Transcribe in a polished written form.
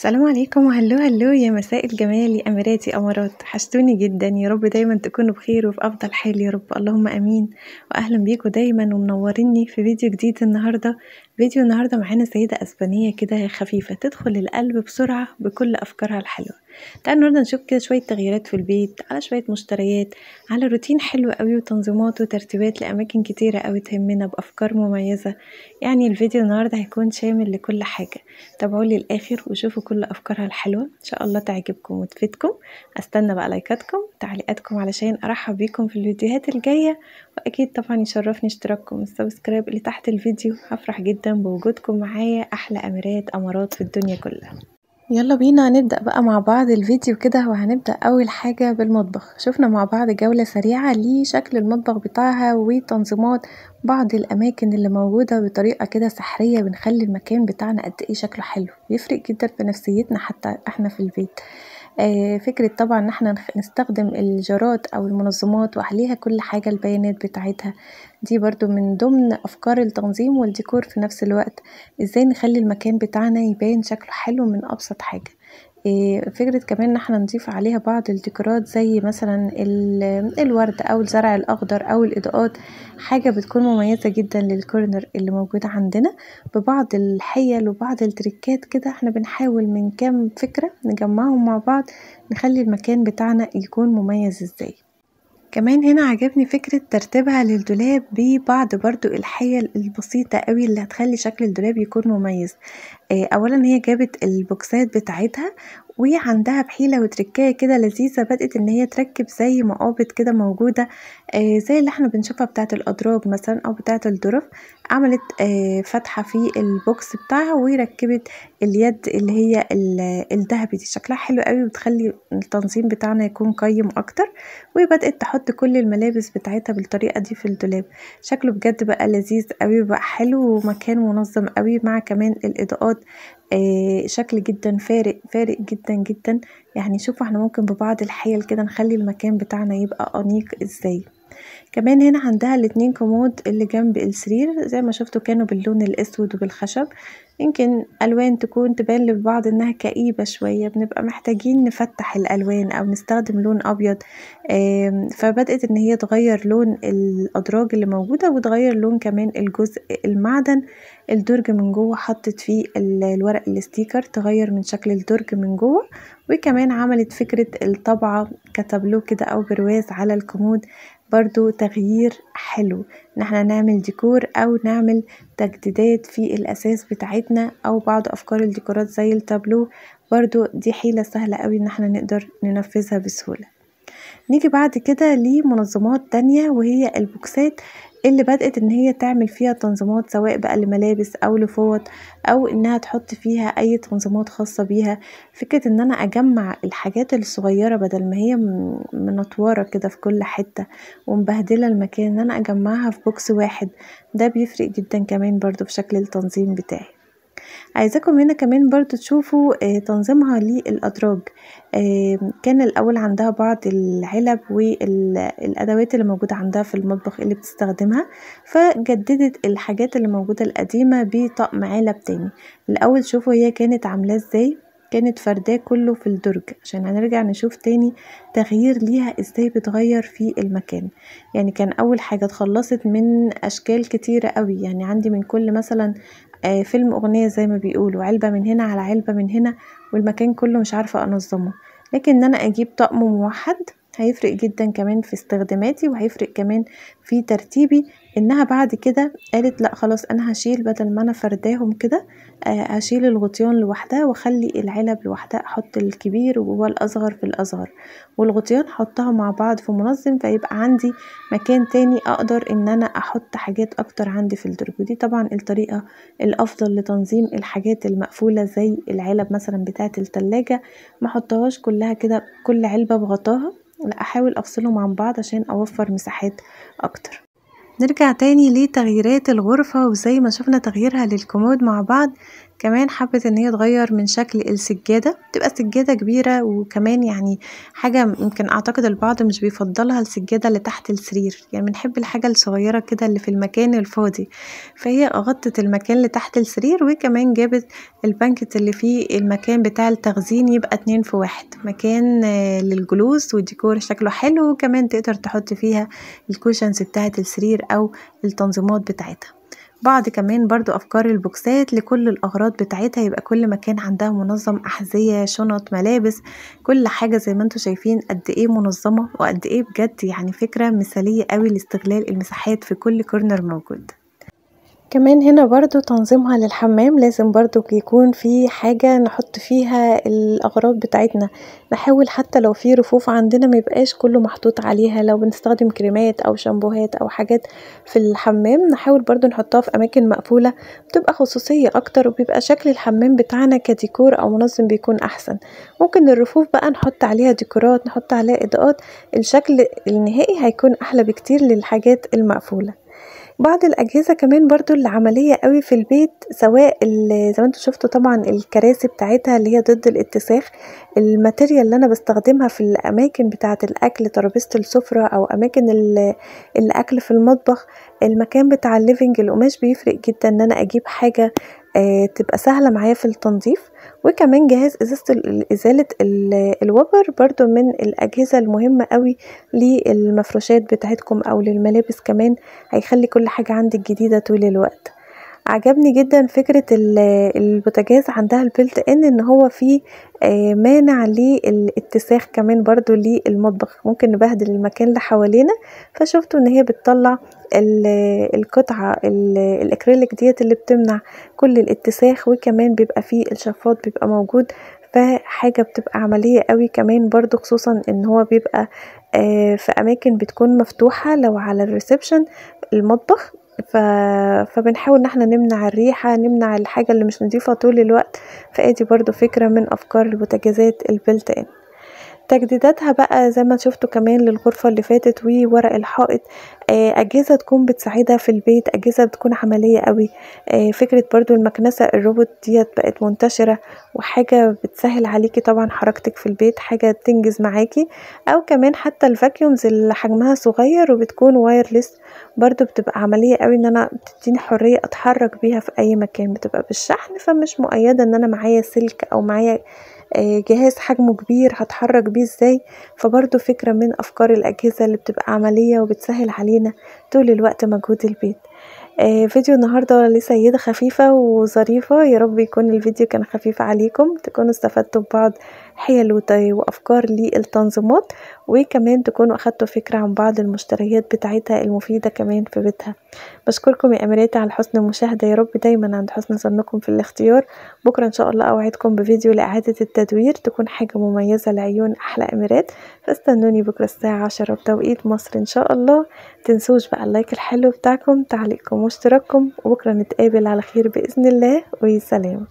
السلام عليكم و hello hello يا مساء الجمال يا اميراتي امارات، وحشتوني جدا. يا رب دايما تكونوا بخير وفي افضل حال يا رب، اللهم امين. واهلا بيكم دايما ومنوريني في فيديو جديد. النهارده فيديو النهارده معانا سيده اسبانية كده خفيفة تدخل القلب بسرعة بكل افكارها الحلوة. تعالوا النهارده نشوف كده شوية تغييرات في البيت، على شوية مشتريات، على روتين حلو قوي وتنظيمات وترتيبات لاماكن كتيرة قوي تهمنا بافكار مميزة. يعني الفيديو النهارده هيكون شامل لكل حاجة، تابعوا لي الاخر وشوفوا كل افكارها الحلوة، ان شاء الله تعجبكم وتفيدكم. استنى بقى لايكاتكم تعليقاتكم علشان ارحب بيكم في الفيديوهات الجاية، واكيد طبعا يشرفني اشتراككم وال subscribe اللي تحت الفيديو. هفرح جدا بوجودكم معايا، احلى اميرات امارات في الدنيا كلها. يلا بينا نبدأ بقى مع بعض الفيديو كده، وهنبدأ أول حاجة بالمطبخ. شفنا مع بعض جولة سريعة لشكل المطبخ بتاعها وتنظيمات بعض الأماكن اللي موجودة بطريقة كده سحرية، بنخلي المكان بتاعنا قد ايه شكله حلو، بيفرق جدا في نفسيتنا حتى احنا في البيت. فكرة طبعا ان احنا نستخدم الجارات او المنظمات وعليها كل حاجة البيانات بتاعتها، دي برضو من ضمن افكار التنظيم والديكور في نفس الوقت، ازاي نخلي المكان بتاعنا يبان شكله حلو من ابسط حاجة. فكرة كمان ان احنا نضيف عليها بعض الديكورات زي مثلا الورد او الزرع الاخضر او الاضاءات، حاجة بتكون مميزة جدا لل corner اللي موجود عندنا. ببعض الحيل وبعض التريكات كده احنا بنحاول من كام فكرة نجمعهم مع بعض نخلي المكان بتاعنا يكون مميز ازاي. كمان هنا عجبني فكرة ترتيبها للدولاب ببعض برضو الحيل البسيطة قوي اللي هتخلي شكل الدولاب يكون مميز. اولا هي جابت البوكسات بتاعتها وعندها بحيلة وتركاية كده لذيذة، بدأت ان هي تركب زي مقابض كده موجودة، زي اللي احنا بنشوفها بتاعة الادراج مثلا او بتاعة الدرف. عملت فتحة في ال box بتاعها وركبت اليد اللي هي الذهبي دي، شكلها حلو قوي وتخلي التنظيم بتاعنا يكون قيم اكتر. وبدأت تحط كل الملابس بتاعتها بالطريقة دي في الدولاب، شكله بجد بقى لذيذ قوي وبقى حلو ومكان منظم قوي، مع كمان الاضاءات شكل جدا فارق فارق جدا جدا. يعني شوفوا احنا ممكن ببعض الحيل كده نخلي المكان بتاعنا يبقى انيق ازاي. كمان هنا عندها الاتنين كومود اللي جنب السرير زي ما شفتوا كانوا باللون الاسود وبالخشب، يمكن الوان تكون تبان للبعض انها كئيبة شوية، بنبقى محتاجين نفتح الالوان او نستخدم لون ابيض. فبدأت ان هي تغير لون الادراج اللي موجودة وتغير لون كمان الجزء المعدن. الدرج من جوه حطت فيه الورق ال sticker تغير من شكل الدرج من جوه، وكمان عملت فكرة الطبعة كتابلو كده او برواز على الكومود، برضو تغيير حلو ان احنا نعمل ديكور او نعمل تجديدات في الاساس بتاعتنا او بعض افكار الديكورات زي التابلو، برضو دي حيلة سهلة قوي ان احنا نقدر ننفذها بسهولة. نيجي بعد كده لمنظمات تانية، وهي البوكسات اللي بدأت ان هي تعمل فيها تنظيمات سواء بقى لملابس او لفوط او انها تحط فيها اي تنظيمات خاصة بيها. فكرة ان انا اجمع الحاجات الصغيرة بدل ما هي منطورة كده في كل حتة ومبهدلة المكان، ان انا اجمعها في box واحد، ده بيفرق جدا كمان برضو في شكل التنظيم بتاعي. عايزاكم هنا كمان برضو تشوفوا تنظيمها للأدراج. كان الأول عندها بعض العلب والأدوات اللي موجودة عندها في المطبخ اللي بتستخدمها، فجددت الحاجات اللي موجودة القديمة بطقم علب تاني. الأول شوفوا هي كانت عاملاه ازاي، كانت فرداه كله في الدرج، عشان هنرجع نشوف تاني تغيير ليها ازاي بتغير في المكان. يعني كان اول حاجة اتخلصت من اشكال كتيرة قوي، يعني عندي من كل مثلا فيلم اغنية زي ما بيقولوا، علبة من هنا على علبة من هنا، والمكان كله مش عارفة انظمة. لكن ان انا اجيب طقم موحد هيفرق جدا كمان في استخداماتي، وهيفرق كمان في ترتيبي. انها بعد كده قالت لا خلاص انا هشيل، بدل ما انا فرداهم كده هشيل الغطيان لوحدها واخلي العلب لوحدها، احط الكبير وهو الاصغر في الاصغر، والغطيان احطها مع بعض في منظم، فيبقى عندي مكان تاني اقدر ان انا احط حاجات اكتر عندي في الدرج. ودي طبعا الطريقة الافضل لتنظيم الحاجات المقفولة زي العلب مثلا بتاعة التلاجة، ما احطهاش كلها كده كل علبة بغطاها، لا احاول افصلهم عن بعض عشان اوفر مساحات اكتر. نرجع تاني لتغييرات الغرفة، وزي ما شفنا تغييرها للكومود مع بعض، كمان حبت ان هي تغير من شكل السجادة، تبقى سجادة كبيرة، وكمان يعني حاجة يمكن اعتقد البعض مش بيفضلها، السجادة اللي تحت السرير، يعني بنحب الحاجة الصغيرة كده اللي في المكان الفاضي، فهي غطت المكان اللي تحت السرير. وكمان جابت البانكت اللي فيه المكان بتاع التخزين، يبقى 2 في 1، مكان للجلوس والديكور شكله حلو، وكمان تقدر تحط فيها ال cushions بتاعة السرير او التنظيمات بتاعتها. بعض كمان برضو افكار البوكسات لكل الاغراض بتاعتها، يبقى كل مكان عندها منظم، احذية، شنط، ملابس، كل حاجة زي ما انتم شايفين قد ايه منظمة وقد ايه بجد يعني فكرة مثالية قوي لاستغلال المساحات في كل corner موجود. كمان هنا برضو تنظيمها للحمام، لازم برضو يكون في حاجة نحط فيها الأغراض بتاعتنا، نحاول حتى لو في رفوف عندنا ما يبقاش كله محطوط عليها، لو بنستخدم كريمات أو شامبوهات أو حاجات في الحمام نحاول برضو نحطها في أماكن مقفولة، بتبقى خصوصية أكتر، وبيبقى شكل الحمام بتاعنا كديكور أو منظم بيكون أحسن. ممكن الرفوف بقى نحط عليها ديكورات، نحط عليها إضاءات، الشكل النهائي هيكون أحلى بكتير للحاجات المقفولة. بعض الأجهزة كمان برضو اللي عملية قوي في البيت، سواء زي ما انتوا شفتوا طبعا الكراسي بتاعتها اللي هي ضد الاتساخ، ال material اللي انا بستخدمها في الاماكن بتاعة الاكل، ترابيزة السفرة او اماكن الاكل في المطبخ، المكان بتاع ال living، القماش بيفرق جدا ان انا اجيب حاجة تبقى سهلة معايا في التنظيف. وكمان جهاز ازالة الوبر برضو من الاجهزة المهمة قوي للمفروشات بتاعتكم او للملابس، كمان هيخلي كل حاجة عندك جديدة طول الوقت. عجبني جدا فكرة البوتاجاز عندها ال built in، ان هو فيه مانع للاتساخ كمان برضو للمطبخ، ممكن نبهدل المكان اللي حوالينا، فشفتوا ان هي بتطلع القطعة الاكريليك ديت اللي بتمنع كل الاتساخ، وكمان بيبقى فيه الشفاط بيبقى موجود، فحاجة بتبقى عملية قوي كمان برضو، خصوصا ان هو بيبقى في اماكن بتكون مفتوحة لو على ال reception المطبخ، فبنحاول ان احنا نمنع الريحة، نمنع الحاجة اللي مش نظيفة طول الوقت. فادي برضو فكرة من افكار البوتاجازات ال built in. تجديداتها بقى زي ما شفتوا كمان للغرفة اللي فاتت وورق الحائط، اجهزة تكون بتساعدها في البيت، اجهزة بتكون عملية قوي. فكرة برضو المكنسة الروبوت ديت بقت منتشرة، وحاجة بتسهل عليكي طبعا حركتك في البيت، حاجة تنجز معاكي. او كمان حتى ال vacuums اللي حجمها صغير وبتكون wireless برضو بتبقى عملية قوي، ان انا بتديني حرية اتحرك بيها في اي مكان، بتبقى بالشحن، فمش مؤيدة ان انا معايا سلك او معايا جهاز حجمه كبير هتحرك بيه ازاي. فبرضو فكرة من افكار الاجهزة اللي بتبقى عملية وبتسهل علينا طول الوقت مجهود البيت. فيديو النهاردة لسيدة خفيفة وظريفة، يا رب يكون الفيديو كان خفيف عليكم، تكونوا استفدتوا ببعض حيل وافكار للتنظيمات، وكمان تكونوا اخدتوا فكرة عن بعض المشتريات بتاعتها المفيدة كمان في بيتها. بشكركم يا اميراتي على حسن المشاهدة، يا رب دايما عند حسن ظنكم في الاختيار. بكرة ان شاء الله اوعدكم بفيديو لإعادة التدوير تكون حاجة مميزة لعيون احلى اميرات، فاستنوني بكرة الساعة 10 بتوقيت مصر ان شاء الله. تنسوش بقى ال like الحلو بتاعكم، تعليقكم واشتراككم، وبكرة نتقابل على خير بإذن الله، وسلام.